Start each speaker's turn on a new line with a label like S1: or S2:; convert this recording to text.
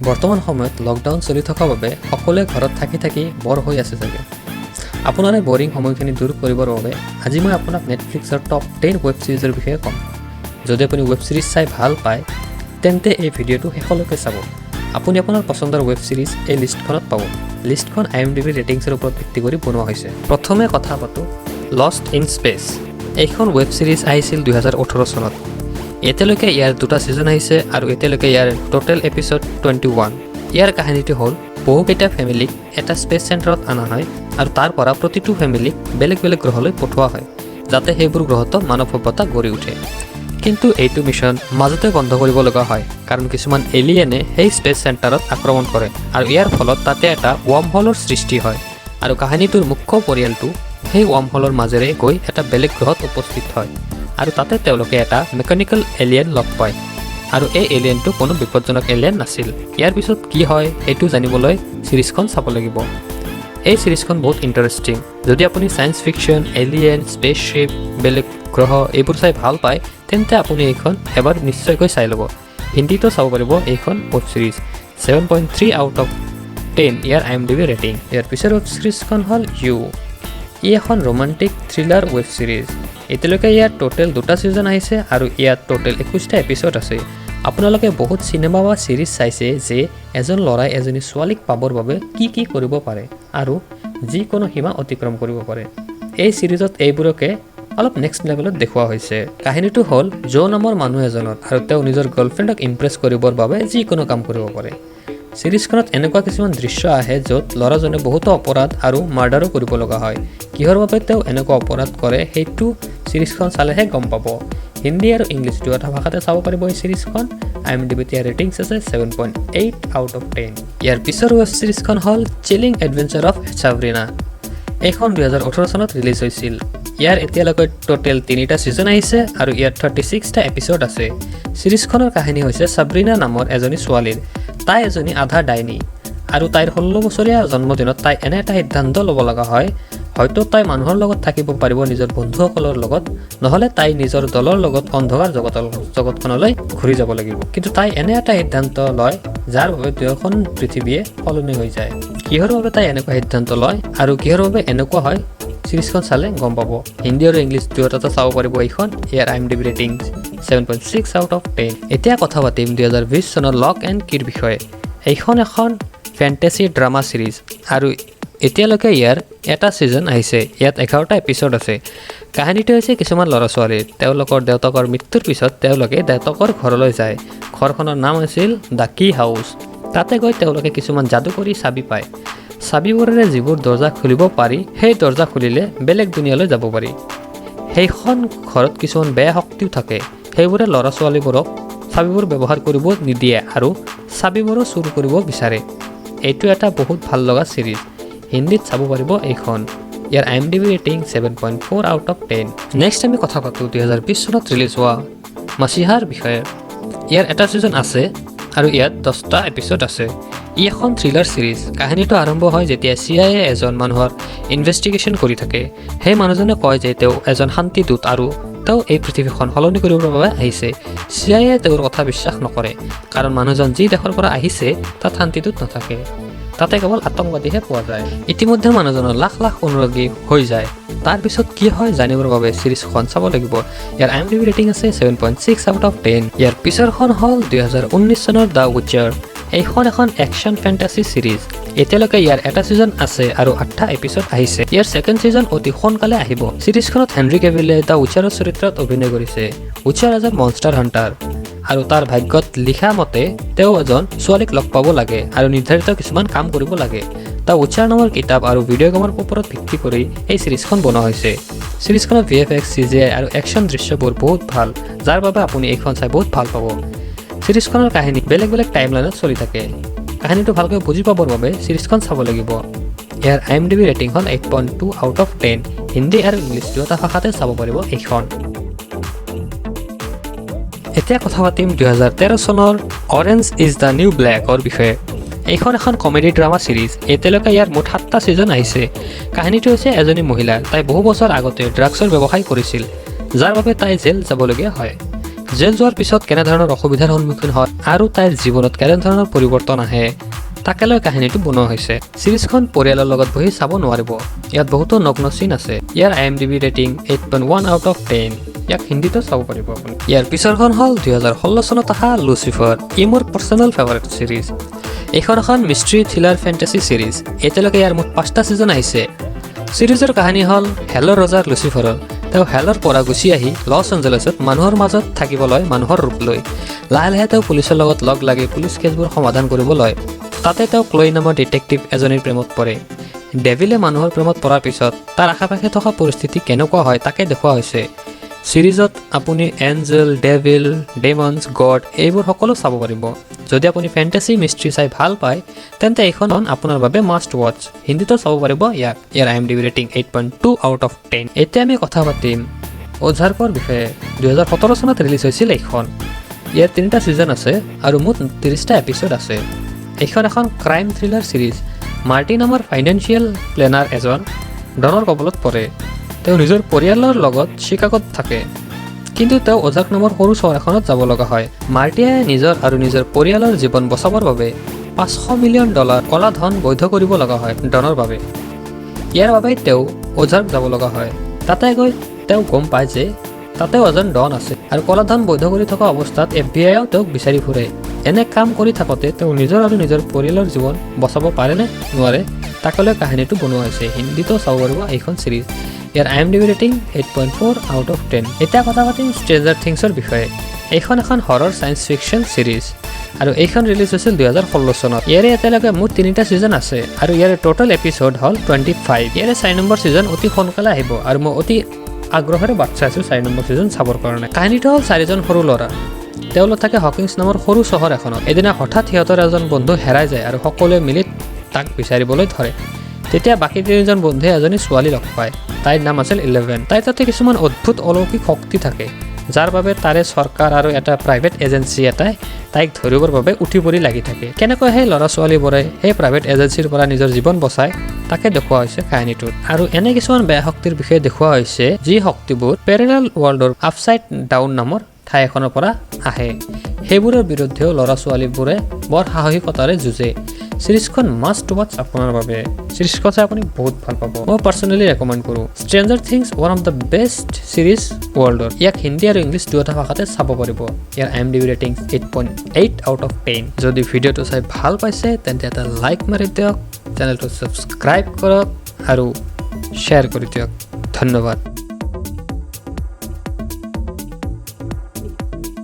S1: বৰ্তমান সময়ত লকডাউন চলি থকাৰ বাবে সকলোৱে ঘৰত থাকি থাকি ব'ৰ হৈ আছে চাগে। আপোনাৰ এই বৰিং সময়খিনি দূৰ কৰিবৰ বাবে আজি মই আপোনাক নেটফ্লিক্সৰ টপ 10 ৱেব ছিৰিজৰ বিষয়ে ক'ম। যদি আপুনি ৱেব ছিৰিজ চাই ভাল পায়, তেন্তে এই ভিডিঅ'টো শেষলৈকে চাব। আপুনি আপোনাৰ পচন্দৰ ৱেব ছিৰিজ এই লিষ্টখনত পাব। লিষ্টখন আইএমডিবি ৰেটিংছৰ ওপৰত ভিত্তি কৰি বনোৱা হৈছে। প্ৰথমে কথা পাতোঁ লষ্ট ইন স্পেচ। এইখন ৱেব ছিৰিজ আহিছিল 2018 চনত। এতিয়ালৈকে ইয়াৰ দুটা ছিজন আহিছে আৰু এতিয়ালৈকে ইয়াৰ টোটেল এপিছ'ড 21। ইয়াৰ কাহিনীটো হ'ল, বহুকেইটা ফেমিলিক এটা স্পেচ চেণ্টাৰত অনা হয় আৰু তাৰ পৰা প্ৰতিটো ফেমিলিক বেলেগ বেলেগ গ্ৰহলৈ পঠোৱা হয়, যাতে সেইবোৰ গ্ৰহতো মানৱ সভ্যতা গঢ়ি উঠে। কিন্তু এইটো মিছন মাজতে বন্ধ কৰিব লগা হয়, কাৰণ কিছুমান এলিয়েনে সেই স্পেচ চেণ্টাৰত আক্ৰমণ কৰে আৰু ইয়াৰ ফলত তাতে এটা ৱৰ্ম হোলৰ সৃষ্টি হয় আৰু কাহিনীটোৰ মুখ্য পৰিয়ালটো সেই ৱৰ্ম হোলৰ মাজেৰে গৈ এটা বেলেগ গ্ৰহত উপস্থিত হয় আৰু তাতে তেওঁলোকে এটা মেকানিকেল এলিয়েন লগ পায় আৰু এই এলিয়েনটো কোনো বিপদজনক এলিয়েন নাছিল। ইয়াৰ পিছত কি হয়, সেইটো জানিবলৈ ছিৰিজখন চাব লাগিব। এই ছিৰিজখন বহুত ইণ্টাৰেষ্টিং। যদি আপুনি ছায়েন্স ফিকশ্যন, এলিয়েন, স্পেচশ্বিপ, বেলেগ গ্ৰহ এইবোৰ চাই ভাল পায়, তেন্তে আপুনি এইখন এবাৰ নিশ্চয়কৈ চাই ল'ব। হিন্দীতো চাব পাৰিব এইখন web series. 7.3 out of 10 year IMDb rating. ইয়াৰ পিছৰ ৱেব ছিৰিজখন হ'ল ইউ। ই এখন ৰোমান্টিক থ্ৰিলাৰ ৱেব ছিৰিজ। এতিয়ালৈকে ইয়াত টোটেল দুটা ছিজন আহিছে আৰু ইয়াত টোটেল 21টা এপিছ'ড আছে। আপোনালোকে বহুত চিনেমা বা ছিৰিজ চাইছে যে এজন ল'ৰাই এজনী ছোৱালীক পাবৰ বাবে কি কি কৰিব পাৰে আৰু যিকোনো সীমা অতিক্ৰম কৰিব পাৰে। এই ছিৰিজত এইবোৰকে অলপ নেক্সট লেভেলত দেখুওৱা হৈছে। কাহিনীটো হ'ল জ' নামৰ মানুহ এজনৰ আৰু তেওঁ নিজৰ গাৰ্লফ্ৰেণ্ডক ইমপ্ৰেছ কৰিবৰ বাবে যিকোনো কাম কৰিব পাৰে। ছিৰিজখনত এনেকুৱা কিছুমান দৃশ্য আহে য'ত ল'ৰাজনে বহুতো অপৰাধ আৰু মাৰ্ডাৰো কৰিব লগা হয়। কিহৰ বাবে তেওঁ এনেকুৱা অপৰাধ কৰে, সেইটো ছিৰিজখন চালেহে গম পাব। হিন্দী আৰু ইংলিছ দুয়োটা ভাষাতে চাব পাৰিব এই ছিৰিজখন। আইএমডিবিত ইয়াৰ ৰেটিংছ আছে 7.8 out of 10। ইয়াৰ পিছৰ ৱেব ছিৰিজখন হ'ল চিলিং এডভেঞ্চাৰ অফ চাব্ৰিনা। এইখন 2018 চনত ৰিলিজ হৈছিল। ইয়াৰ এতিয়ালৈকে টোটেল তিনিটা ছিজন আহিছে আৰু ইয়াত 36টা এপিছ'ড আছে। ছিৰিজখনৰ কাহিনী হৈছে চাব্ৰিনা নামৰ এজনী ছোৱালীৰ। তাই এজনী আধা ডাইনী আৰু তাইৰ 16 বছৰীয়া জন্মদিনত তাই এনে এটা সিদ্ধান্ত ল'ব লগা হয়, হয়তো তাই মানুহৰ লগত থাকিব পাৰিব নিজৰ বন্ধুসকলৰ লগত, নহ'লে তাই নিজৰ দলৰ লগত অন্ধকাৰ জগতখনলৈ ঘূৰি যাব লাগিব। কিন্তু তাই এনে এটা সিদ্ধান্ত লয় যাৰ বাবে দুয়োখন পৃথিৱীয়ে সলনি হৈ যায়। কিহৰ বাবে তাই এনেকুৱা সিদ্ধান্ত লয় আৰু কিহৰ বাবে এনেকুৱা হয়, ছিৰিজখন চালে গম পাব। হিন্দী আৰু ইংলিছ দুয়োটাতে চাব পাৰিব এইখন। ইয়াৰ IMDb rating 7.6 out of 10। এতিয়া কথা পাতিম 2020 চনৰ লক এণ্ড কিৰ বিষয়ে। এইখন এখন ফেণ্টেচি ড্ৰামা ছিৰিজ আৰু এতিয়ালৈকে ইয়াৰ এটা ছিজন আহিছে। ইয়াত 11টা এপিছ'ড আছে। কাহিনীটো হৈছে কিছুমান ল'ৰা ছোৱালীৰ। তেওঁলোকৰ দেউতাকৰ মৃত্যুৰ পিছত তেওঁলোকে দেউতাকৰ ঘৰলৈ যায়। ঘৰখনৰ নাম আছিল the কি হাউচ। তাতে গৈ তেওঁলোকে কিছুমান যাদুকৰী চাবি পায়। চাবিবোৰেৰে যিবোৰ দৰ্জা খুলিব পাৰি, সেই দৰ্জা খুলিলে বেলেগ দুনিয়ালৈ যাব পাৰি। সেইখন ঘৰত কিছুমান বেয়া শক্তিও থাকে। সেইবোৰে ল'ৰা ছোৱালীবোৰক চাবিবোৰ ব্যৱহাৰ কৰিব নিদিয়ে আৰু চাবিবোৰো চুৰ কৰিব বিচাৰে। এইটো এটা বহুত ভাল লগা ছিৰিজ। হিন্দীত চাব পাৰিব এইখন। ইয়াৰ IMDb rating 7.4 out of 10। Next আমি কথা পাতোঁ 2020 চনত ৰিলিজ হোৱা মাচিহাৰ বিষয়ে। ইয়াৰ এটা ছিজন আছে আৰু ইয়াত 10টা এপিছ'ড আছে। ই এখন থ্ৰিলাৰ ছিৰিজ। কাহিনীটো আৰম্ভ হয় যেতিয়া চিআইএ এজন মানুহৰ ইনভেষ্টিগেশ্যন কৰি থাকে। সেই মানুহজনে কয় যে তেওঁ এজন শান্তিদূত আৰু তেওঁ এই পৃথিৱীখন সলনি কৰিবৰ বাবে আহিছে। চিআইএ তেওঁৰ কথা বিশ্বাস নকৰে, কাৰণ মানুহজন যি দেশৰ পৰা আহিছে তাত শান্তিদূত নাথাকে, তাতে কেৱল আতংকবাদীহে পোৱা যায়। ইতিমধ্যে মানুহজনৰ লাখ লাখ অনুৰাগী হৈ যায়। তাৰপিছত কি হয়, জানিবৰ বাবে ছিৰিজখন চাব লাগিব। ইয়াৰ আইএমডিবি ৰেটিং আছে 7.6 out of 10। ইয়াৰ পিছৰখন হ'ল 2019 চনৰ the Witcher. এইখন এখন একশ্যন ফেণ্টাচি ছিৰিজ। এতিয়ালৈকে ইয়াৰ এটা ছিজন আছে আৰু আঠটা এপিছ'ড আহিছে। ইয়াৰ ছেকেণ্ড ছিজন অতি সোনকালে আহিব। ছিৰিজখনত হেনৰি কেভিলে the উইচাৰৰ চৰিত্ৰত অভিনয় কৰিছে। উইচাৰ এজন মনষ্টাৰ হাণ্টাৰ আৰু তাৰ ভাগ্যত লিখা মতে তেওঁ এজন ছোৱালীক লগ পাব লাগে আৰু নিৰ্ধাৰিত কিছুমান কাম কৰিব লাগে। The Witcher নামৰ কিতাপ আৰু ভিডিঅ' গেমৰ ওপৰত ভিত্তি কৰি এই ছিৰিজখন বনোৱা হৈছে। ছিৰিজখনত ভিএফএক্স, চিজিআই আৰু একশ্যন দৃশ্যবোৰ বহুত ভাল, যাৰ বাবে আপুনি এইখন চাই বহুত ভাল পাব। ছিৰিজখনৰ কাহিনী বেলেগ বেলেগ টাইম লাইনত চলি থাকে। কাহিনীটো ভালকৈ বুজি পাবৰ বাবে ছিৰিজখন চাব লাগিব। ইয়াৰ আইএমডিবি ৰেটিং হ'ল 8.2 out of 10। Hindi আৰু ইংলিছ দুয়োটা ভাষাতে চাব পাৰিব এইখন। এতিয়া কথা পাতিম 2013 চনৰ অৰেঞ্জ is the new ব্লেকৰ বিষয়ে। এইখন এখন কমেডি ড্ৰামা ছিৰিজ। এতিয়ালৈকে ইয়াৰ মুঠ সাতটা ছিজন আহিছে। কাহিনীটো হৈছে এজনী মহিলাৰ। তাই বহু বছৰ আগতে ড্ৰাগছৰ ব্যৱসায় কৰিছিল, যাৰ বাবে তাই জেল যাবলগীয়া হয়। জেল যোৱাৰ পিছত কেনেধৰণৰ অসুবিধাৰ সন্মুখীন হয় আৰু তাইৰ জীৱনত কেনেধৰণৰ পৰিৱৰ্তন আহে, তাকে লৈ কাহিনীটো বনোৱা হৈছে। চিৰিজখন পৰিয়ালৰ লগত বহি চাব নোৱাৰিব। ইয়াত বহুতো নগ্ন চিন আছে। ইয়াৰ IMDb rating 8.1 out of 10। ইয়াক হিন্দীতো চাব পাৰিব আপুনি। ইয়াৰ পিছৰখন হ'ল 2016 চনত অহা লুচিফাৰ। ই মোৰ পাৰ্চনেল ফেভাৰেট চিৰিজ। এইখন এখন মিষ্ট্ৰী থ্ৰিলাৰ ফেণ্টাচি চিৰিজ। এতিয়ালৈকে ইয়াৰ মুঠ পাঁচটা ছিজন আহিছে। চিৰিজৰ কাহিনী হ'ল হেলৰ ৰজাৰ লুচিফাৰৰ। তেওঁ হেলৰ পৰা গুচি আহি লছ এঞ্জেলেছত মানুহৰ মাজত থাকিব লয় মানুহৰ ৰূপ লৈ। লাহে লাহে তেওঁ পুলিচৰ লগত লগ লাগি পুলিচ কেছবোৰ সমাধান কৰিব লয়। তাতে তেওঁ ক্লই নামৰ ডিটেক্টিভ এজনীৰ প্ৰেমত পৰে। ডেভিলে মানুহৰ প্ৰেমত পৰাৰ পিছত তাৰ আশে পাশে থকা পৰিস্থিতি কেনেকুৱা হয়, তাকে দেখুওৱা হৈছে। চিৰিজত আপুনি এঞ্জেল, ডেভিল, ডেমনছ, গড এইবোৰ সকলো চাব পাৰিব। যদি আপুনি ফেণ্টাচি মিষ্ট্ৰি চাই ভাল পায়, তেন্তে এইখন আপোনাৰ বাবে মাষ্ট ৱাচ। হিন্দীতো চাব পাৰিব ইয়াক। ইয়াৰ IMDb rating 8.2 out of 10। এতিয়া আমি কথা পাতিম অ'জাৰ্কৰ বিষয়ে। 2017 চনত ৰিলিজ হৈছিল এইখন। ইয়াৰ তিনিটা ছিজন আছে আৰু মুঠ 30টা এপিছ'ড আছে। এইখন এখন ক্ৰাইম থ্ৰিলাৰ ছিৰিজ। মাৰ্টি নামৰ ফাইনেন্সিয়েল প্লেনাৰ এজন ডনৰ কবলত পৰে। তেওঁ নিজৰ পৰিয়ালৰ লগত চিকাগোত থাকে, কিন্তু তেওঁ অজাক নামৰ সৰু চহৰ এখনত যাব লগা হয়। মাৰ্টিয়ে নিজৰ আৰু নিজৰ পৰিয়ালৰ জীৱন বচাবৰ বাবে 500 মিলিয়ন ডলাৰ কলা ধন বৈধ কৰিব লগা হয় ডনৰ বাবে। ইয়াৰ বাবেই তেওঁ অজাৰ্ক যাব লগা হয়। তাতে গৈ তেওঁ গম পায় যে তাতেও এজন ডন আছে আৰু কলা ধন বৈধ কৰি থকা অৱস্থাত এফবিআইও তেওঁক বিচাৰি ফুৰে। এনে কাম কৰি থাকোঁতে তেওঁ নিজৰ আৰু নিজৰ পৰিয়ালৰ জীৱন বচাব পাৰেনে নোৱাৰে, তাকে লৈ কাহিনীটো বনোৱা হৈছে। হিন্দীতো চাব পাৰিব এইখন series. Year IMDb rating 8.4 out of 10। এতিয়া কথা পাতিম ষ্ট্ৰেঞ্জাৰ থিংছৰ বিষয়ে। এইখন এখন হৰৰ ছায়েন্স ফিকশ্যন চিৰিজ আৰু এইখন ৰিলিজ হৈছিল 2016 চনত। ইয়াৰে এতিয়ালৈকে মুঠ তিনিটা ছিজন আছে আৰু ইয়াৰে টোটেল এপিছ'ড হ'ল 25। ইয়াৰে 4 নম্বৰ ছিজন অতি সোনকালে আহিব আৰু মই অতি আগ্ৰহেৰে বাট চাই আছোঁ 4 নম্বৰ ছিজন চাবৰ কাৰণে। কাহিনীটো হ'ল চাৰিজন সৰু ল'ৰা। তেওঁলোক থাকে হকিংছ নামৰ সৰু চহৰ এখনত। এদিনা হঠাৎ সিহঁতৰ এজন বন্ধু হেৰাই যায় আৰু সকলোৱে মিলি তাক বিচাৰিবলৈ ধৰে। তেতিয়া বাকী তিনিজন বন্ধুৱে এজনী ছোৱালী লগ পায়। তাইৰ নাম আছিল ইলেভেন। তাইৰ তাতে কিছুমান অদ্ভুত অলৌকিক শক্তি থাকে, যাৰ বাবে তাৰে চৰকাৰ আৰু এটা প্ৰাইভেট এজেঞ্চি এটাই তাইক ধৰিবৰ বাবে উঠি পৰি লাগি থাকে। কেনেকৈ সেই ল'ৰা ছোৱালীবোৰে সেই প্ৰাইভেট এজেঞ্চিৰ পৰা নিজৰ জীৱন বচায়, তাকে দেখুওৱা হৈছে কাহিনীটোত। আৰু এনে কিছুমান বেয়া শক্তিৰ বিষয়ে দেখুওৱা হৈছে, যি শক্তিবোৰ পেৰেলেল ৱৰ্ল্ডৰ আপচাইড ডাউন নামৰ ঠাই এখনৰ পৰা আহে। সেইবোৰৰ বিৰুদ্ধেও ল'ৰা ছোৱালীবোৰে বৰ সাহসিকতাৰে যুঁজে। চিৰিজখন মাষ্ট ৱাচ আপোনাৰ বাবে। চিৰিজখন চাই আপুনি বহুত ভাল পাব। মই পাৰ্চনেলি ৰেকমেণ্ড কৰোঁ Stranger Things, one of the best series ৱৰ্ল্ডৰ। ইয়াক হিন্দী আৰু ইংলিছ দুয়োটা ভাষাতে চাব পাৰিব। ইয়াৰ IMDb rating 8.8 out of 10। যদি ভিডিঅ'টো চাই ভাল পাইছে, তেন্তে এটা লাইক মাৰি দিয়ক, চেনেলটো ছাবস্ক্ৰাইব কৰক আৰু শ্বেয়াৰ কৰি দিয়ক। ধন্যবাদ।